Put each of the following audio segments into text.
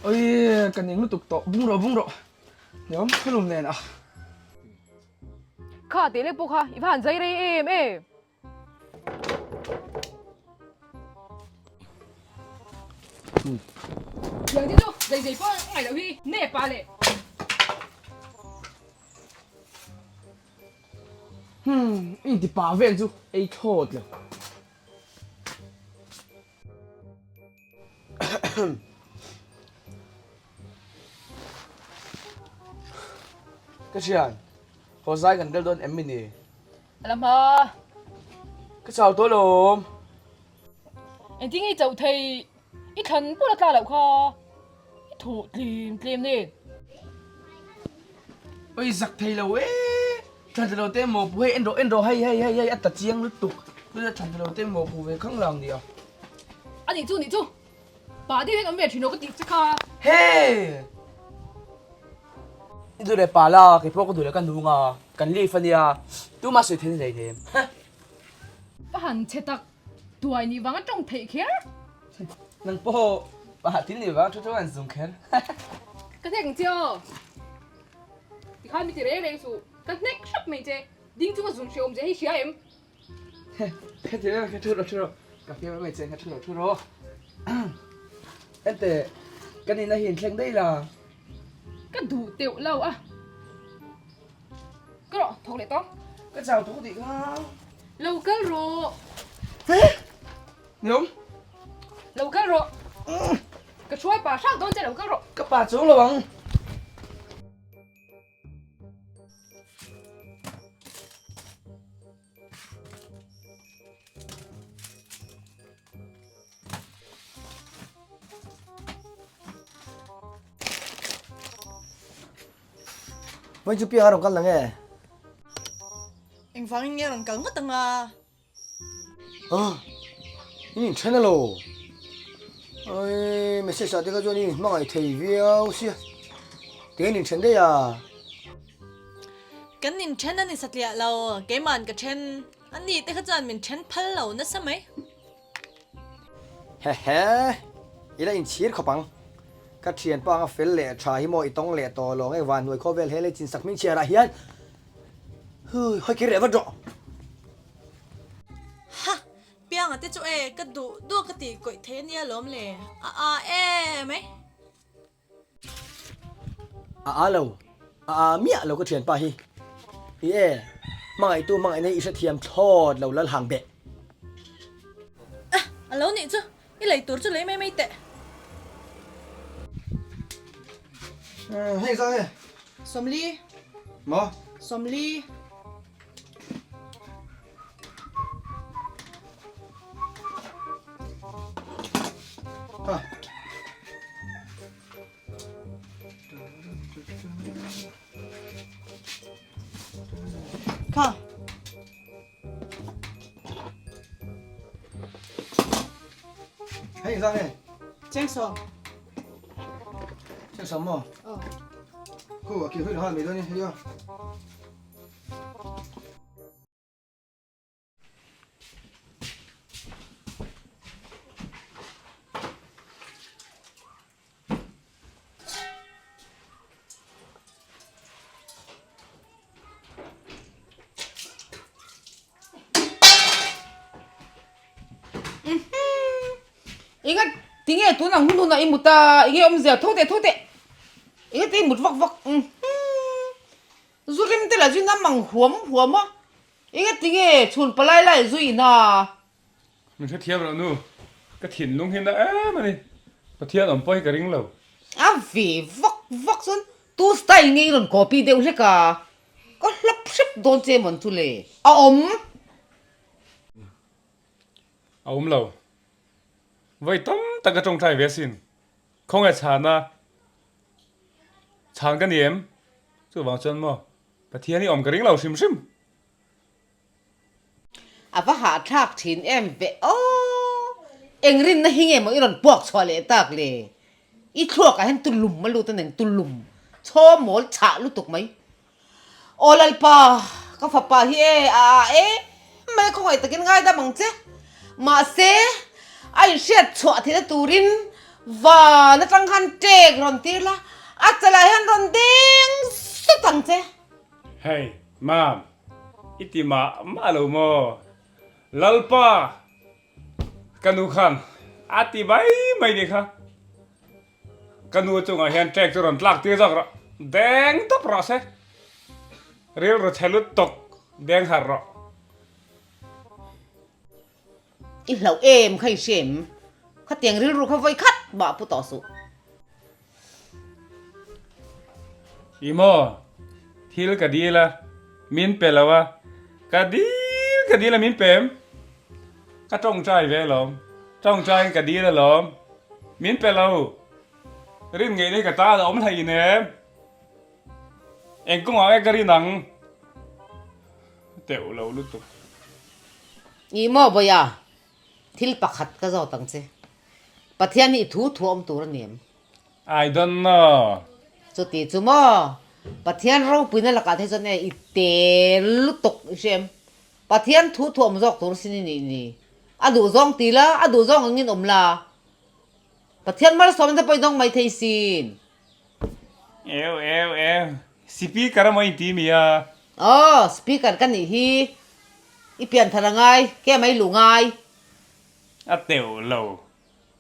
Oi, ka ning lutuk tawh. Bung rawh, bung rawh. Hniam thulum nen a. Kha teh lek pawh kha i va han zai rei em em. Tiang te chu zai zai pawh a ngaih loh hi nep ah le. Hmm, i inti pa vel chu ei thlawt lo. Ka thian, haw zai kan rel dawn em mi ni? A la hma. Ka chau tawh lawm. Engtin nge i chauh thei? I thlan pawh la tla loh kha. I thawh tlem tlem nen. Oi zak thei lo e. Thlan thei lo te maw pu hei en rawh en rawh hei hei hei hei a ta chiang lutuk. Tuna thlan thei lo te maw pu ve khang lang nia. A nih chu nih chu. Pa deuh hian awm ve thin lo ka tih che kha. Hey! I duh leh pa la, kei pawh ka duh leh ka nung a, kan leave a nia, tumah sawi theih na hlei nem. Ka han che tak, tuai nih vang a tawng theih kher. Nang pawh pa thil nih vang a thu thu an zung kher. Ka hnek ang che aw. Tikhan mi ti reng reng suh, ka hnek hrep mai che, ding chunga zun hrehawm che hei hria em? Ka ti reng, ka thu rawh thu rawh, ka fiam mai che, ka thu rawh thu rawh. Ente, ka nihna hi inthleng daih la. Ka duh teuh lo a. Ka rawh, thawk leh tawng. Ka chau tawh tih kha. Lo kal rawh. He! Niawm. Lo kal rawh. Ka hruai pa hrang dawn che, lo kal rawh. Ka pa chuang lo ang. Vawiin chu piang a rawn kal nang e. Engvangin nge a rawn kal ngawt ang a? Ah, in inthen a lo. Ai, message ah te kha chuan in inhmangaih thei viau sia. Tiang in inthen daih a. Kan inthen a ni satliah lo, keima'n ka then. A ni te kha chuan min then phal lo nasa mai. Hehe, i la inchhir khawp ang. Ka thianpa anga fel leh tha hi maw i tawng leh tawh lo nge vanhnuai khawvel he lei chinsak hming chhiarah hian hui hawi kir leh vat rawh. Ha! Pianga te chu e, ka duh duh ka tih kawih thei ania lawm le, a a em e. A a lo, a a miah lo ka thianpa hi. I e, hmangaihtu hmangaihna hi i hrethiam thlawt lo lal hang beh. A, a lo nih chu, i lei tur chu lei mai mai teh. Hei zang e. Sawmli. Maw? Sawmli. Kha. Hei zang e. Cheng sawm. Cheng sawm maw? Aw. Khu a ki hui ha mi dawn ni hei a. Inga tinge tun ang hun hunah i mut a, enge awmzia tho teh tho teh, enge te i mut vak vak Zu rim te lah zui nam ang huam huam a, enge tinge chhun palai lai zui in a. Min hrethiam loh nu, ka thinlung hi na em a ni, Pathian awm pawh hi ka ring lo. A ve vak vak chuan tu style nge i rawn copy deuh hlek a, ka hlap hrep dawn che mawn chu le, a awm. A awm lo, vawi tam tak ka tawngtai ve asin, khawngaih chhana Chhan ka ni em? Chuvang chuan maw Pathian hi awm ka ring lo hrim hrim. A va hahthlak thin em ve aw. Eng rinna hi nge maw i rawn puak chhuah leh tak le? I thluakah hian tulum a lut a neng tulum chhawm mawl chhah lutuk mai. Aw Lalpa, ka fapa hi e a a em mai a khawngaih takin ngaidam ang che. Mahse, a inhriat chhuah theihna turin. Van atang khan ṭek rawn tir la, a chalah hian rawn deng sut ang che. Hei, Mam, i ti mah mah lo maw? Lalpa, ka nu khan a ti mai mai ni kha. Ka nu chungah hian ṭek chu rawn tlak tir zawk rawh, deng tawp rawh se. Rilru chhe lutuk, deng harh rawh. I hlauh em kha i hre em? Khatiang rilru kha vawi khat mah pu tawh suh. I maw? Thil ka dil a, min pe lo a, ka dil ka dil a min pe em? Ka tawngtai ve alawm, tawngtaiin ka dil alawm, min pe lo. Rin ngeih na hi ka tan a awm hlei nem. Eng kawngah nge ka rin ang? Teuh lo lutuk. Ih maw Bawia, thil pakhat ka zawt ang che. Pathian hi i thu thu awm tur a ni em? I don't know. Chuti chu maw, Pathian ropuina lakah te chuan e i tel lutuk i hre em? Pathian thu thu awm zawk tur sin i nih ni. A duh zawng ti la, a duh zawng angin awm la. Pathian malsawmna te pawh i dawng mai thei sin. Eu eu eu, speaker a maw inti mi a? Aw, speaker ka nih hi. I pian thar a ngai, ke mai luh ngai. A teuh lo,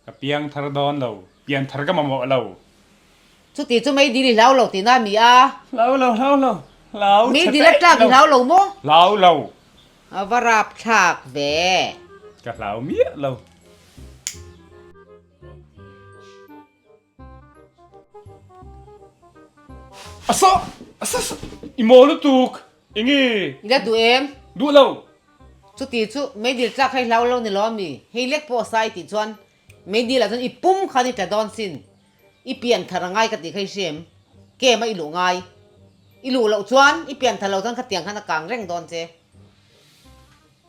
ka piang thar dawn lo, pian thar ka mamawh lo. Chuti chu mei dil i hlau lo tihna a mi a? Hlau lo, hlau lo, hlau Mei chhe dil a pek tlak i lo. hlau lo maw? Hlau lo. A va rap thlak ve. Ka hlau miah lo. Asa! Asa! Asa! I maw lutuk! Enge? I la duh em? Duh lo! Chuti chu meidil tlak hei hlau lo ni lo ami? Hei lek pawh sa i tih chuan meidil ah chuan i pum khan i tla dawn sin. I pian thar a ngai ka tih kha i hre em? Kem a i luh ngai. I luh loh chuan i pian thar lo chuan khatiang khan a kang reng dawn che.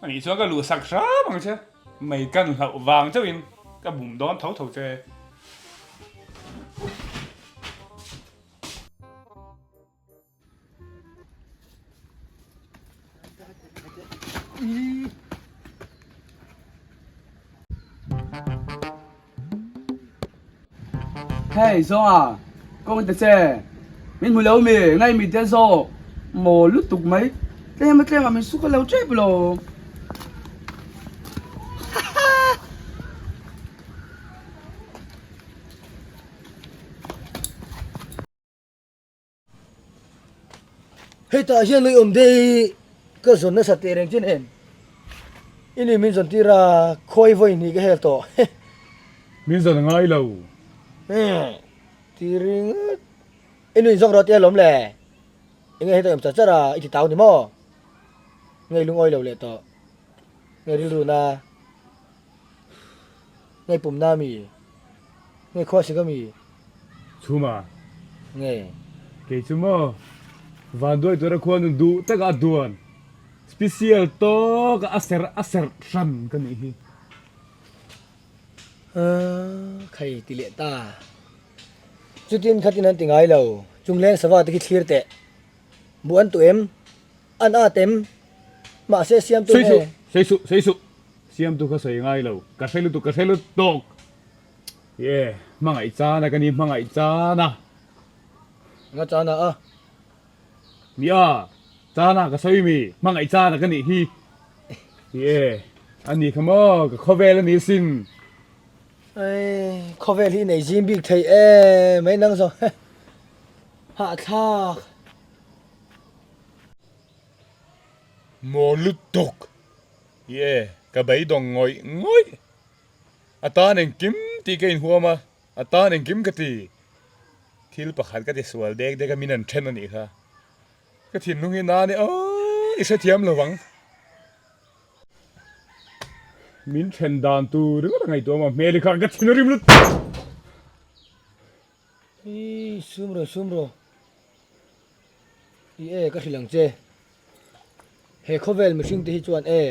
Anih chuan ka luh sak hram ang che, mei kan hlauh vang chauhin ka bum dawn tho tho che. Hei zawnga kawng ta che min hmu lo mi ngai mi te zawk maw lutuk mai tlem a tlem ah min suk a lo tep lo. Hetah hian lui awm dei ka zawn nasa teh reng che nen i ni min zawn tir a khawi vawi hnih ka hel tawh. Min zawn a ngai lo. Ti ringawt i nuin zawk rawh tia lawm le enge hetah i awm char char a i ti tau ni maw nge i lungawi lo leh tawh nge rilru na nge pum na mi. Nge khua sik ami? Chhuma. Nge. Kei chu maw Vanduai tura khua nun duh taka a duan special tawka a serh a serh hran ka nih hi. Khai ti leh ta. Chutin khatin an ti ngai lo. Chungleng sava te khi thlir teh. Buh an tuh em? An at em? Mahse siamtu Sawi nge? suh, sawi suh, sawi suh. Siamtu kha sawi ngai lo. Ka hre lutuk, ka hre lutuk. Ye, hmangaih chana ka ni, hmangaih chana. Nga chana a. Nia, chana ka sawi mi, hmangaih chana ka nih hi. Ye, a ni kha maw, ka khawvel a ni sin. Ei, khawvel hi nei zim bik thei em mai nang zawng. Hahthlak. Maw lutuk. Ye, ka beidawng ngawih ngawih. A tan engkim tih ka inhuam a, a tan engkim ka ti. Thil pakhat ka ti sual dek dek a min an then a nih kha. Ka thinlung hi na nia aw i hrethiam lo vang. Min then dan tur ringawt a ngaihtuah maw hmel hi khan ka thin a rim lut. I sum rawh sum rawh. I e ka hrilh ang che. He khawvel mihring te hi chuan e.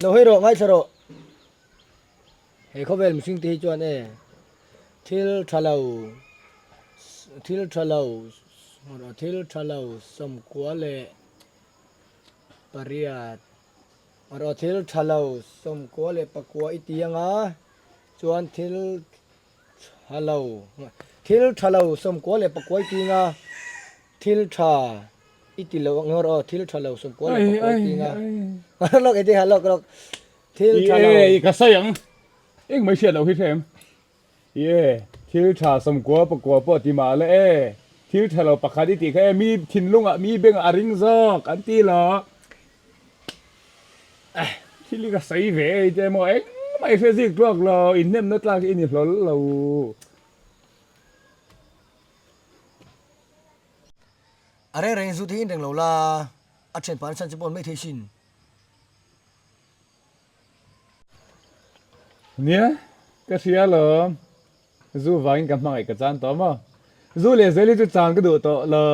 Lo hawi rawh, ngaithla rawh. He khawvel mihring te hi chuan e thil tha lo, thil tha lo, thil tha lo sawmkua leh pariat, rawh thil tha lo sawmkua leh pakua i ti anga chuan thil. lo thil tha lo sawmkua leh pakuai tinga thil tha i ti lo ang rawh aw thil tha lo sawmkua leh pakuai tinga lawk eti ha lawk lawk thil tha lo I ka sawi ang eng mai hriat loh hi hrem I e thil tha sawmkua pakua pawh ti mah la e thil tha lo pakhat i tih kha e mi thinlungah mi bengah a ring zawk an ti lo. Thil hi ka sawi ve ei te maw engmah i hre zik tluak lo, inhnemna tlak hi i ni hlawl lo. A reng reng zu te hi in reng lo la, a thianpa an chhan che pawh an mai thei sin. Nia, ka hria alawm. Zu vangin ka hmangaih ka chan tawh maw? Zu leh zel hi chu chan ka duh tawh lo.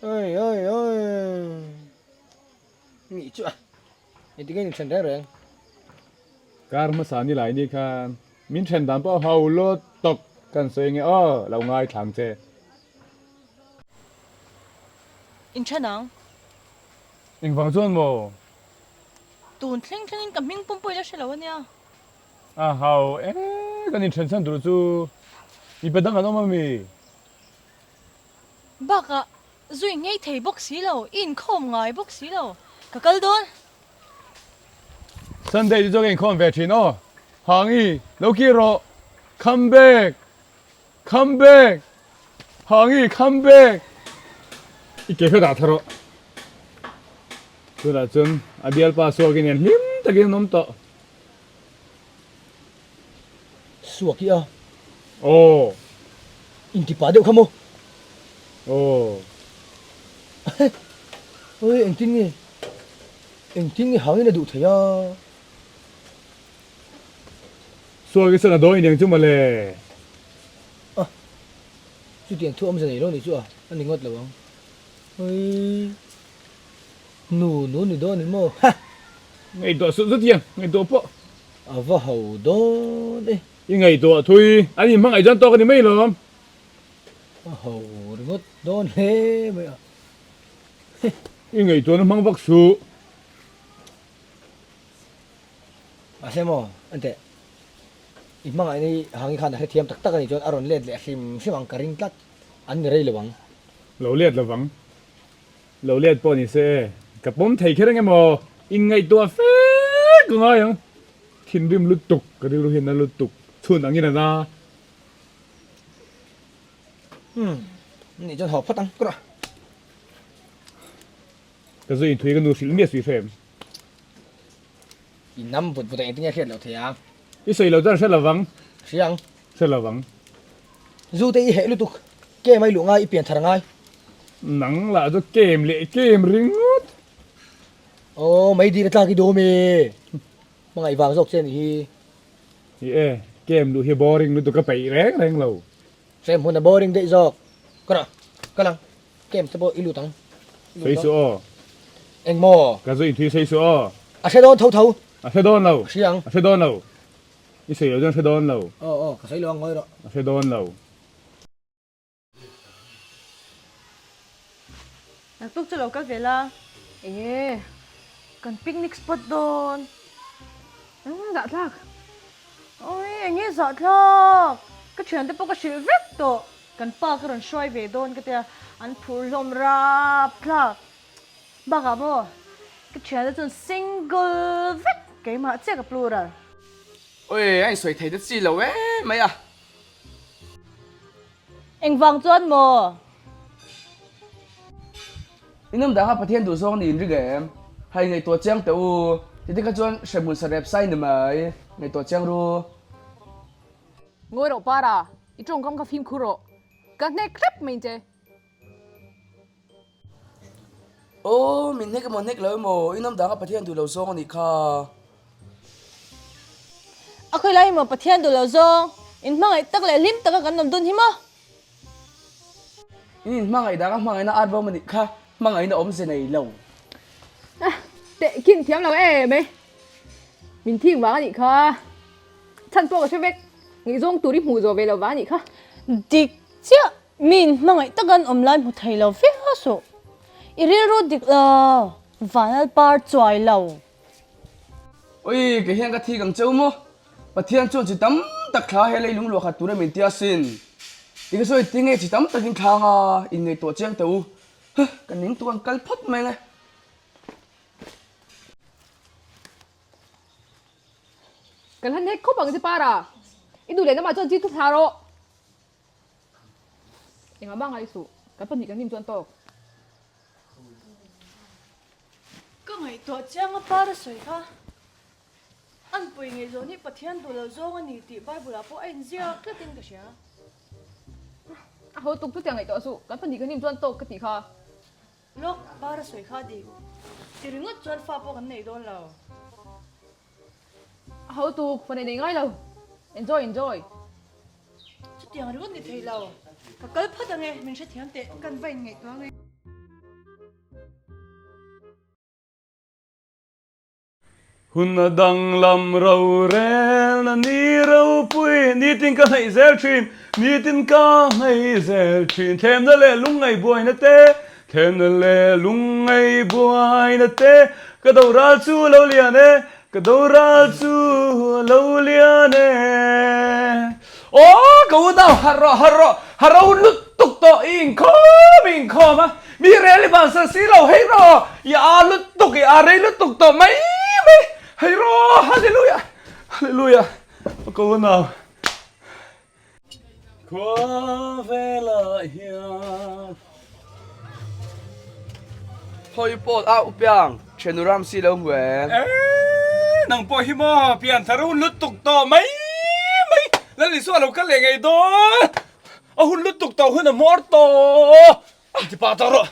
Oi oi oi Nih chu a Engtin nge in then reng reng? Kar hmasa ni lai ni khan min then dan pawh ho lawt tawk kan sawi nge aw lo ngaithlang che. In then ang. Engvang chuan maw? Tun thleng thlengin ka hming pum pawh i la hre lo ania. A hau e kan in then chhan tur chu mipa dang an awm ami? Bakah zui ngei thei bawk si lo, i inkhawm ngai bawk si lo, ka kal dawn. Sunday chu chuan ka inkhawm ve thin aw, Hangi lo kir rawh, come back, come back, Hangi come back, i ke kha dah thla rawh. Tunah chuan a bialpa suakin hian hlim takin an awm tawh. Suak i a. Aw. Intipa deuh kha maw? Aw. Oi engtin nge engtin nge hangin a duh thei a? Suak i chuan a dawi aniang chu mawle. A, chutiang thu awmze nei lo ni chu a, a ni ngawt lo ang. Oi. Nu nu ni dawn in maw? Ha! Ngaihtuah suh zut hian ngaihtuah pawh. A va ho dawn e. I ngaihtuah thui an inhmangaih chuan tawk a ni mai lawm. A ho ringawt dawn hle mai a. I ngaihtuahna hmang vak suh. Mahse maw, enteh, i hmangaihna hi Hangi khan a hrethiam tak tak a nih chuan a rawn let leh hrim hrim ang ka ring tlat. An ni rei lo ang. Lo let lovang. Lo let pawh ni se, ka pawm thei kher eng emaw, inngaihtuah fe ka ngai ang. Thinrim lutuk, ka rilru hian na lutuk, chhun angin a na. Umm, nih chuan haw phawt ang, ka rawh. Ka zu inthui ka nu hrilh miah sui hrem. I nam vut vut a engtin nge hriat loh thei ang? I sawi lo chuan hre lovang. Hria ang. Hre lovang. Zu te i heh lutuk. Kem a i luh ngai, i pian thar ngai. Nang lah chu kem leh kem ringawt. Aw, mai dir a tlak i dawm e. Hmangaih vang zawk che a nih hi. Ni e, kem luh hi boring lutuk a peih reng reng lo. Hrem hun a boring daih zawk. Ka rawh, ka lang. Kem te pawh i lut ang. Sawi suh aw. Eng maw? Ka zu inthui sawi suh aw. A hre dawn tho tho. A hre dawn lo. A hria ang. A hre dawn lo. I sawi lo chuan hre dawn lo. Aw aw, ka sawi lo ang ngawi rawh. A hre dawn lo. Naktuk chu lo kal ve la. Enge kan picnic spot dawn. Eng zahthlak. Oi enge zahthlak. Ka thiante pawh ka hrilh vek tawh. Kan pa ka rawn hruai ve dawn ka tia an phur hlawm rap thlak. Bakah maw ka thiante chuan single vek keimah chiah ka plural. Oi a insawi thei ta chi lo em mai a. Engvang chuan maw? Inawm dang kha Pathian duh zawng niin ring em? Hai ngaihtuah chiang teh u. Titi kha chuan hremhmun sarep sai ni mai. Ngaihtuah chiang ru. Ngawi rawh Para, i tawngkam kha fimkhur rawh. Ka hnek hrep mai che. Aw, min hnek emaw hnek lo emaw, inawm dang kha Pathian duh lo zawng a nih kha. A khawi lai emaw Pathian duh lo zawng, in hmangaih tak leh hlim taka kan awm dun hi maw? In inhmangaih dang a hmangaihna art bawm a nih kha, hmangaihna awmze nei lo. Teh khin thiam lo em e, min thik vang a nih kha. Chhan pawh ka hre vek, ngaihzawng tur i hmuh zawh ve lo vang a nih kha. Dik chiah, mi inhmangaih taka an awm lai hmu thei lo viau suh. I rilru dik lo, vanal par chuai lo. Ui, kei hian ka thik ang cheu maw? Pathian chuan chi tam tak thla he lei lung luah khat tura min tia sin. Ti ka sawi tinge chi tam takin thlang a inngaihtuah chiang teh u. Huh, ka ning tuk an kal phawt mai le. Kan han hek khawp ang che Para. I duh leh namah chuan chi thu thla rawh. Engah mah ngai suh, kan pahnih kan hlim chuan tawk. Ka ngaihtuah chiang a Para sawi kha. An pui ngaihzawn hi Pathian duh lo zawng a ni tih Bible ah pawh a inziak tlatin ka hria. A ho tuk chutiang ngaihtuah suh, kan pahnih kan hlim chuan tawk ka tih kha. Lawk, bar a sawi kha dik. Ti ringawt chuan fa pawh kan nei dawn lo. A ho tuk, fa nei nei ngai lo. Enjoy, enjoy. Chutiang ringawt ni thei lo. Ka kal phawt ange, min hrethiam teh, kan va inngaihtuah ange. Hun a danglam rorelna ni ropui nitin ka hnaih zel thin, nitin ka hnaih zel thin. Thlemna leh lungngaih buaina te, thlemna leh lungngaih buaina te, ka doral chu lo lian e, ka doral chu lo lian e. Aw ka unau harh rawh harh rawh, ha ro lutuk tawh i inkhawm i inkhawm a, mi rel i bansan si lo hei rawh, i a lutuk i a rei lutuk tawh mai mai, hei rawh hallelujah hallelujah ka unau. Khua velah hian. Hawi pawh a upiang thianu ram si lo hmu em? Eee nang pawh hi maw pian thar hun lutuk tawh mai mai Lal Isua lo kal leh ngei dawn a hun lutuk tawh hun a hmawr tawh a ti pah tawh rawh.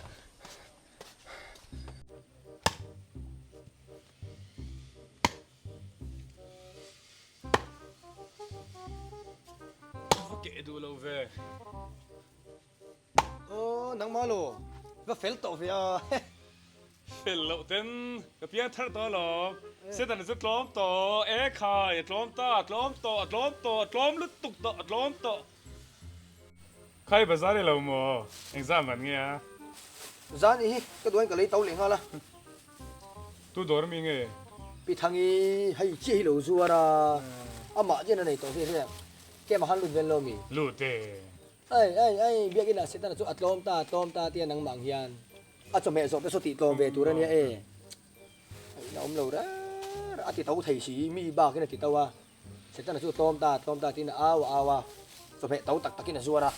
Va keh duh lo ve. Aw nangmah lo va fel tawh ve a. Fel loh ten ka piang thar tawh alawm. Satan chu tlawm tawh e khai a tlawm ta a tlawm tawh a tlawm tawh a tlawm lutuk tawh a tlawm tawh. Khai bazar i lo maw? Engzah man nge a? Zan i hi ka duain ka lei to leh nghal a. Tu dawr mi nge? Pi Thangi hei chiah hi lo zuar a, amah chian a nei tawh ve hle. Kem a han lut vel lo mi? Lut e. Ai ai ai, biakinah Setana chu a tlawm ta, a tlawm ta tia nangmah ang hian a chawhmeh zawh te saw tih tlawm ve tur a nia e. Hei na awm lo rer a ti to thei si, mi bakin a ti to a. Setana chu tlawm ta, tlawm ta tiin a au a au a, chawhmeh to tak takin a zuar a.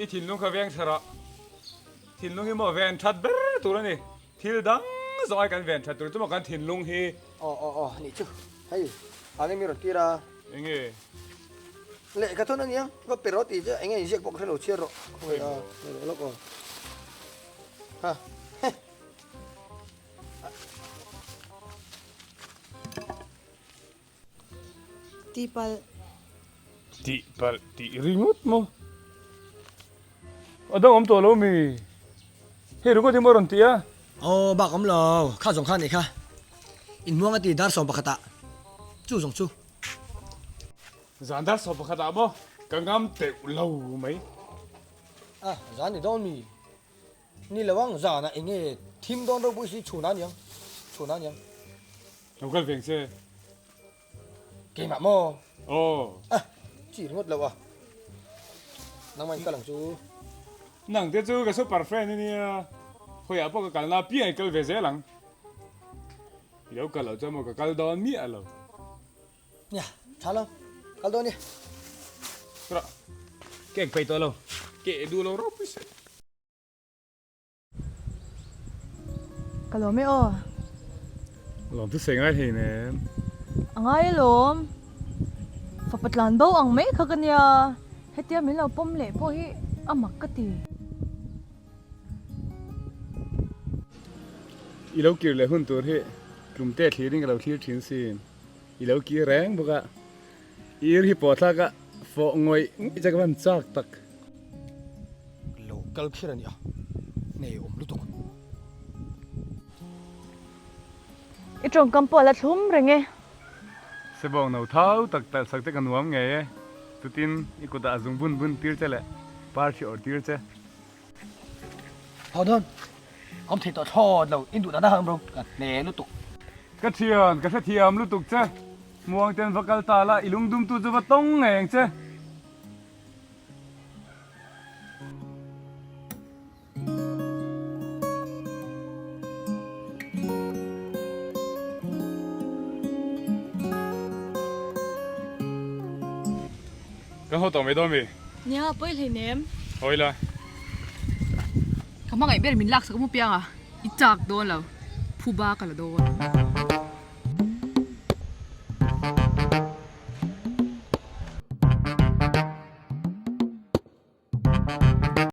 I thinlung kha veng tha rawh. Thinlung hi maw ven that ber tur a ni. Thil dang zawng ai kan ven that tur chu maw kan thinlung hi. Aw aw aw nih chu. Hei an eng mi rawn tir a. Enge? Lehkha thawn a nia, va pe rawh tih che enge inziak pawh ka hre lo chhiar rawh. Khawngaih a, hei lawk aw. Ha heh. Tihpalh. Tihpalh tih ringawt maw? A dang awm tawh lo mi? Hei ringawt hi maw rawn ti a? Aw bak awm lo, kha zawng kha a nih kha. Inhmuang a ti dar sawm pakhatah chu zawng chu. Zan dar sawm pakhatah maw? Ka ngam teuh lo mai. A, zan ni dawn mi? Ni lo ang, zanah eng nge thim dawn ropui si chhunah aniang, chhunah aniang. Lo kal veng che. Keimah maw? Aw. Ah, chi ringawt lo a. Nangmah in kal ang chu. Nang te chu ka super friend ania, khawiah pawh ka kalna apiang i kal ve zel ang. I lo kal loh chuan maw ka kal dawn miah lo. Nia, tha lo. Kal dawn i. Rawh. Kek peih tawh lo. Keh duh lo ropui se. Ka lawm e aw. Lawm chu sei ngai hlei nen. A ngai alawm. Fapa tlan bo ang mai kha ka nia. Hetia min lo pawm leh pawh hi a mak ka ti. I lo kir leh hun tur hi tlumte thlirin ka lo thlir thin sin. I lo kir reng bawk a, ir hi pawh thlak a fawh ngawih ngawih che ka van chak tak. Lo kal khir a nia, hne awm lutuk. I tawngkam pawh a la thlum reng e. Sebawng no thau tak talh sak te ka nuam ngei e, chutin i kutah a zung bun bun tir che leh par thi awrh tir che. Haw dawn, awm thei tawh thlawt lo, in duh dan a hang bro, ka hne lutuk. Ka thian, ka hrethiam lutuk che. Muangten va kal ta la, i lungdumtu chu va tawng ngei ang che. Kan haw tawh mai dawn mi? Nia, pawi hleinem. Haw ila. Ka hmangaih ber min laksak mu piang a, i chak dawn lo, phuba ka la dawn.